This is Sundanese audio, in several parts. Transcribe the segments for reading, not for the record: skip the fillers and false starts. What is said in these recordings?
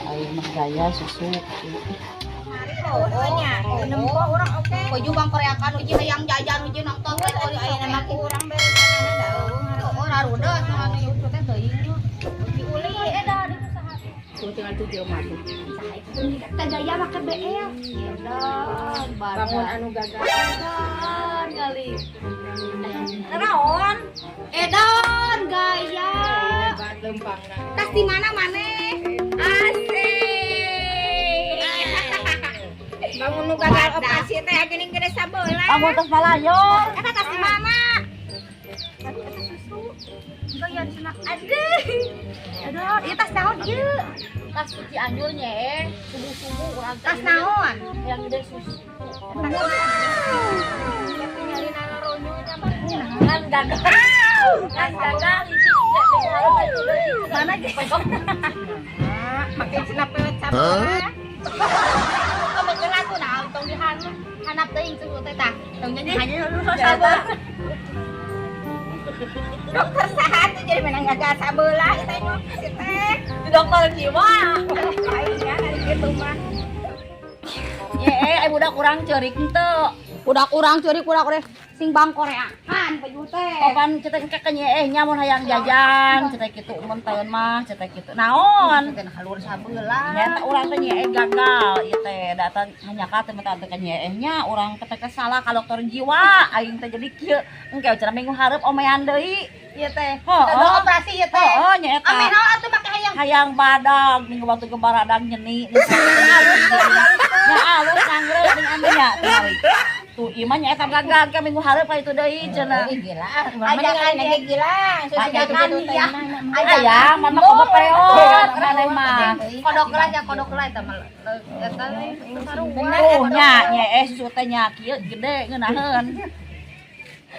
Aing mah gaya susu. Nempo urang oke. Baju bang Koreakan uji hayang jajan uji nonton teh Aduh, ayeuna mah ku urang beresanana da eueuh. Oh, rarudet anu susu teh teuing. Uji uli edan itu saha? Tuh tinggal tuh jelema tuh. Saha itu teh gaya make BL. Edan, Bangun anu gagal. Edan kali. Naon? Edan gaya. Lempangna. Tas di mana maneh? Asik. Bangun nu gagal operasi teh geuning gede sabeula. Bangun tos palayor. Eta tas di mana? Aduh, eta susu. Gaya di sana. Aduh. Aduh, ieu tas naon ieu? Tas Cianjur nya eh subuh-subuh urang teh Tas naon? Yang gede susu. Kan gagal. Kan gagal hiji. Mana ge? Make cenah pelet sabeula. Kamu kena tuh nah, tong di hanap teuing susu teh tah. Tong jadi hanya lu sabar. Dokter saha tuh jadi menang gagal sabeula eta nu si teh. Di dokter jiwa. Aing ya ari kitu mah. Ye eh budak urang ceurik henteu. Udah kurang curi kurang kurang sing bang Koreakan baju teh. Kapan kita ke nye nya mun hayang jajan, cetek kitu mun taeun mah cetek kitu. Naon? Teh halur sabeula. Nyata urang teh nye gagal ieu teh datang hanya ka teh teh ka nye nya urang teh teh salah ka dokter jiwa aing teh jadi kieu engke cenah minggu hareup omean deui. Ieu teh. Heeh. Gagal operasi ieu teh. Heeh nya eta. Ame naon atuh make hayang Hayang badag minggu waktu ke baradang nyeni. Nya alus sangreut jeung anu nya tingali. Tuh ieu mah nya eta gagal ke minggu hareup ka itu deui cenah. Ih gila, urang mah ningali ge gila. Ajakan ya. Ayang mama komo peot maneh mah. Kodok lah ya kodok lah eta mah. Eta sarua. Tuh nya nya eh susu teh nya kieu gede ngeunaheun.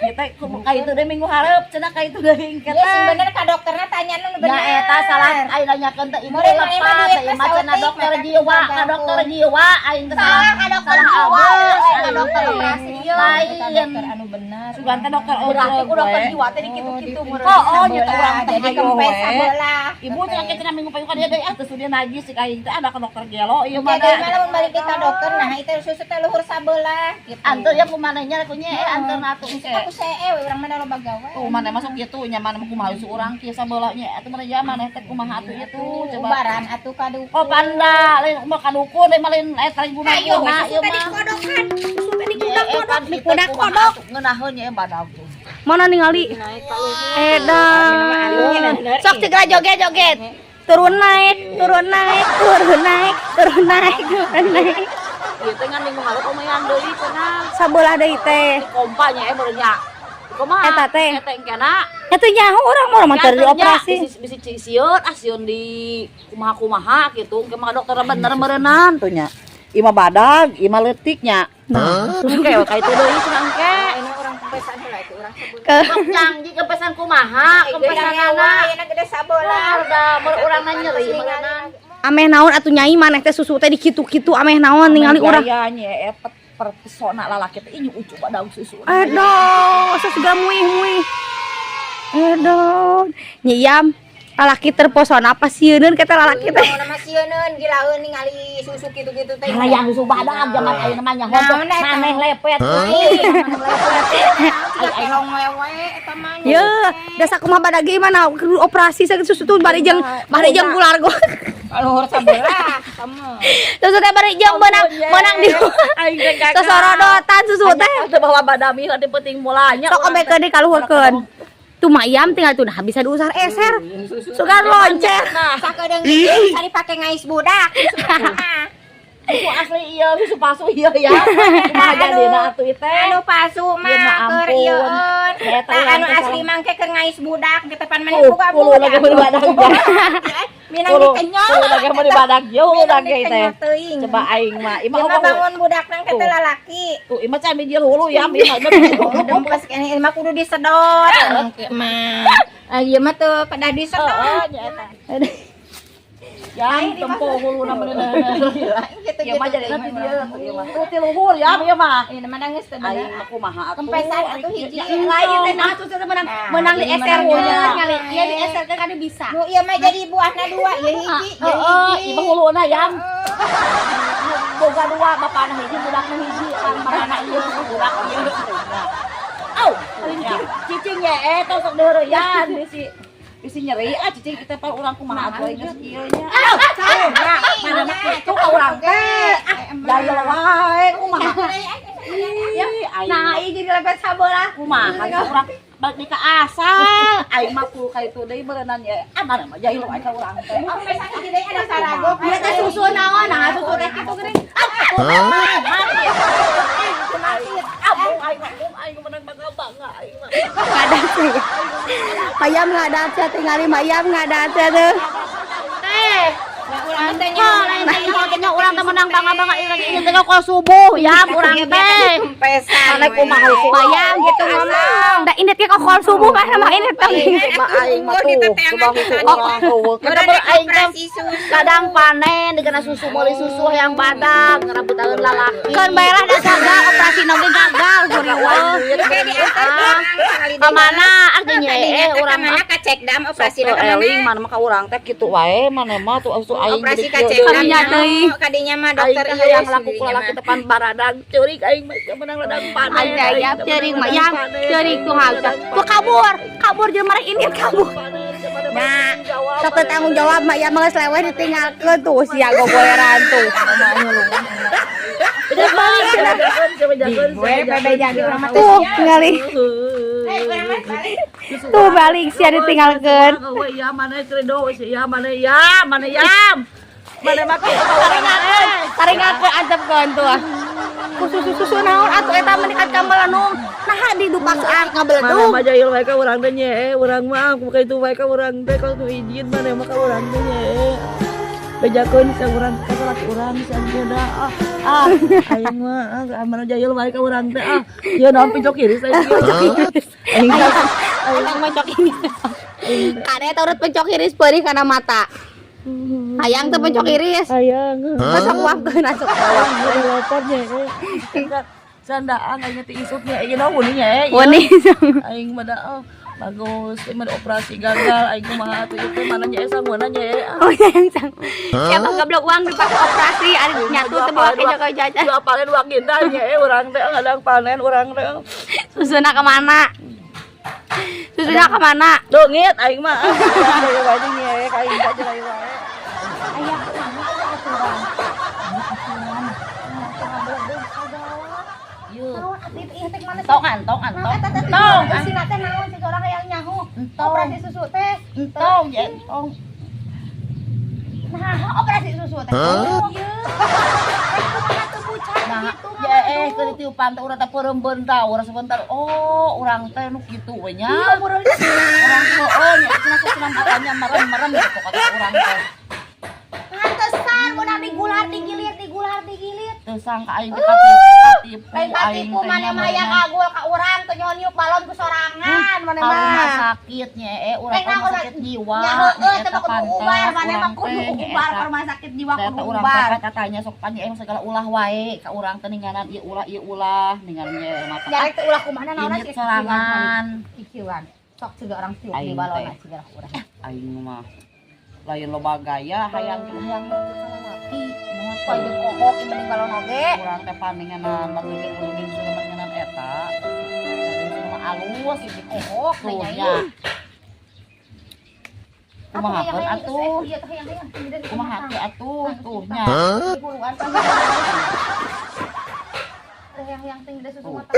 Ieu teh ka itu deui minggu hareup cenah ka itu deui engke Ya sing teh. bener ka dokterna tanya nu bener. Nya eta salah aing nanyakeun teh ieu Murid mah lepat duit teh ieu mah cenah saeutik, dokter mata jiwa ka gagal. Dokter jiwa aing teh salah Salah ka dokter salah jiwa, abus ka dokter operasi ieu. Lain. Dokter anu bener. Sugan teh dokter Berarti ku dokter we. Jiwa teh dikitu-kitu meureun. Oh, oh, nyata urang teh Jadi hayo kempes we. sabeula. Ibu cenah kieu cenah minggu payung ka dia deui ah teu sudi najis cik aing teh ada ka dokter gelo ieu mah Jadi mah lamun balik ka dokter nah itu susu teh luhur sabeula gitu. Anteur ya kumanehnya ku nya eh anteur atuh engke. Aku see we urang mana loba gawe. Tuh maneh masuk kitu nya maneh mah kumaha su urang kieu sabeula nya atuh maneh ya maneh teh kumaha atuh ieu tuh coba. Ubaran atuh ka dukun. Oh panda lain mah ka dukun lain mah lain eta lain guna Ayo, guna susu ieu teh mah. dikodokan. Susu teh Eh, dikudak-kodok, eh, dikudak-kodok. Ngeunaheun nya badag tuh. Mana ningali? Edan. Sok segera joget-joget. Turun naik, turun naik, turun naik, turun naik, turun naik. Ieu teh ngan minggu hareup omean deui cenah. Sabelah deui teh. Di kompa nya eh meureun nya. Kumaha? Eta teh. Eta engkena. Eta nyaho urang mah mah teu dioperasi. Bisi bisi sieun ah sieun di kumaha-kumaha gitu. Engke mah dokter bener meureunnan tuh nya. Ieu mah badag, ieu mah leutik nya. Engke we ka itu deui cenah engke. Ayeuna urang kempesan heula itu urang sabeula. Ke Sok canggih kempesan kumaha, kempesanana. Ayeuna gede sabeula. Da meur urang na nyeri meureunnan. Ameh naon atuh nyai maneh teh susu teh dikitu-kitu ameh naon ningali urang. Gaya nya eta perpesona lalaki teh inyu ucu badag susu. Aduh, asa muih-muih. Aduh, nyiam lalaki terpesona apa sieuneun kata lalaki teh. Bangun mah sieuneun gilaeun ningali susu kitu-kitu teh. Hayang susu badag zaman ayeuna mah nyaho Naon eta? Maneh lepet. Ai kelong wewe eta mah. Ye, dasa kumaha badag ge mana kudu operasi sakit susu tuh bari jeung bulargo. Luhur sabelah sama. Susu teh bari jeung meunang meunang di Aing teh gagal. Sosorodotan susu teh. Teu bawa badami teh penting mulanya. Sok omekeun deui kaluhurkeun. Tuh mah iam tinggal tuh nah bisa diusar eser. Sugan loncer. Nah, Sakedeung bisa dipake ngais budak. Susu asli ieu, susu palsu ieu ya. Kumaha jadina atuh ieu teh? Anu palsu Ya, mah mah keur ampun. ieueun. Eta Tah urang anu teh asli salah. mah ke keur ngais budak kita pan maneh Tuh, boga hulu budak. lagi meuli badag. Minang Hulu, dikenyot. hulu lagi meuli badag jauh Minang lagi teh. dikenyot teuing. Coba aing mah, ieu mah Ieu mah ngomong. bangun budak nang Tuh. teh lalaki. Tuh, ieu mah can bijil hulu ya, ieu mah bijil hulu. Dempes keneh ieu mah kudu disedot. Engke mah. Ah ieu mah teu kedah disedot. Heeh, nya eta. Yang tempo huluna meureun. Gitu Ieu mah jadi nanti dia ieu mah. Tuh ti luhur ya ieu mah. Ini mah nangis teh Aing bener. mah kumaha atuh. Kempesan atuh hiji. Lain teh nah susu teh menang Nah, menang di jadi eser menang. kali. Iya di eser kan bisa. Nu ieu mah jadi buahna dua, ieu hiji, ieu Heeh, hiji. ieu mah huluna yang boga dua bapana hiji budakna hiji kan marana ieu budak ieu. Au, cicing ya eh tong sok deureuyan bisi bisi nyeri ah cicing kita pa urang kumaha atuh geus ieu nya. Au, mana mah kitu ka urang teh. Ah, jayel wae kumaha. Ih, aing Nah, ieu jadi lepet sabelah. kumaha geus urang balik di ka asal aing mah ku ka itu deui beureunan ya. Ah, mana mah jahil wae ka urang teh. Ah, Kempesan hiji deui anu saragok. Ieu teh susu naon? Nah, susu teh kitu geuning. Aing mah aing menang bangga-bangga aing mah. Ngadat sih. Mayam ngadat sia tingali mayam ngadat sia tuh. Teh. Urang teh Oh, lain teh nyaho urang teh menang bangga-bangga ieu teh kok subuh ya urang teh. Kempesan. Mana kumaha Mayam gitu ngomong. Da ini teh kokol subuh kan sama ini teh. Mah aing mah tuh subuh urang eueuh. Urang Kita aing teh operasi susu. kadang panen dikena susu meuli susu yang badag ngerabutan lalaki. Keun bae lah da gagal operasi oge gagal guriweuh. Kayak diantar urang sekali Ka mana ah teh Kadinya eh teh urang ka mana ka cek dam operasi Sok ka mana? eling mana mah ka urang teh kitu wae mana mah tuh asuh aing Operasi jadi ka kieu cek deui. dam. Kadinya teuing. Kadinya mah Aing dokter teh ieu hayang laku ku lalaki tepan baradang ceurik aing mah teu menang ladang panen. Aing teh ceurik mayam ceurik tuh ngagak. Tuh kabur, kabur jeung marah ini kabur. Nah, sok teu tanggung jawab mayam mah geus leweh ditinggalkeun tuh sia gogoleran tuh. Udah balik cenah. Gue bebe jadi urang mah Tuh tingali. Eh, urang mah balik. Tuh balik sia ditinggalkeun. Oh iya mana credo ya mana ya mana yam. Mana make Taringakeun, taringakeun antepkeun tuh. Ku susu-susu naon atuh eta mah ka melenung. Naha didupakeun Mana ngabeledung. mah jahil wae ka urang teh nye, urang mah aku ka itu wae ka urang teh kalau nu izin mana mah ka urang teh nye. Bejakeun sa urang ka salaki urang sa muda ah ah aing mah ah mana jahil wae ka urang teh ah. Ieu naon pincok iris aing. Aing Hayang pencok iris. Kade turut pencok iris perih kana mata. Hayang teu pencok iris. hayang. Masuk uangkeun asup uang. Lapar nye. Candaan aing teh isuk nya ieu naon nya eh. Wani. Aing mah da oh, bagus, aing mah da operasi gagal, aing kumaha atuh ieu teh mana nya sangueuna nya ah. Oh yang sang. Siapa goblok uang dipakai operasi ari nyatu teu bawa ke Joko jajan. Dua panen dua kintal nya eh urang teh ngadang panen urang teh. Susuna kemana? Susuna kemana? Dongit aing mah. Ah, Aing wae nya eh ka aing teh wae. Ayah aturan. Yeuh. Naon atuh ieu teh mana? Tong antong antong. Tong, sina teh naon sih orang hayang nyaho. Entong. Operasi susu teh. Entong ya entong. Nah, operasi susu teh. Ieu. Eh, kumaha teu bucat Nah, gitu. ya eh keur ditiupan teh urang teh peureum tah urang sebentar. Oh, urang teh nu kitu we nya. Iya, Urang teh oh nya cenah cenah matanya merem-merem gitu kata urang teh. Pantesan mun digular digilir digular digilir. Teu sangka aing teh katipu Lain aing katipu teh maneh mah yang agul ka urang teu nyaho niup balon ku sorangan maneh Ka rumah mah. sakit nya eh urang Rek ka rumah naon sakit jiwa. Nya heueuh Eta teh mah kudu pantes, ubar maneh mah urang kudu teh, nya ubar eta. ka rumah sakit jiwa Eta kudu urang ubar. teh katanya sok pan nya segala ulah wae ka urang teh ninganan ieu ulah ieu ulah ninganan nya mata. Jarek teh ulah kumaha naon Ini sorangan. Kikieuan. Sok siga orang tiup di Aing balon teh. siga urang. Aing mah lain loba gaya hayang hayang lalaki. Poe jeung kokok ieu mending balon oge. Urang teh paninganan batur jeung ulun sudah paninganan eta. Jadi mah alus Kokok tuh teh nya. Kumahakeun atuh? Iya teh hayang hayang. Kumahakeun atuh tuh nya. Huluan Hayang hayang teh susu Tuh. mata.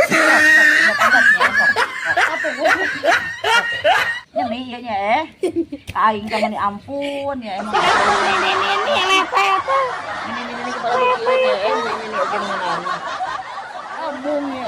Nya nih ieu nya eh. Aing teh mani ampun ya emang. Ini ini ini lepet. Ini ini ini kepala begitu ya eh ini ini oke menang. Abung ya.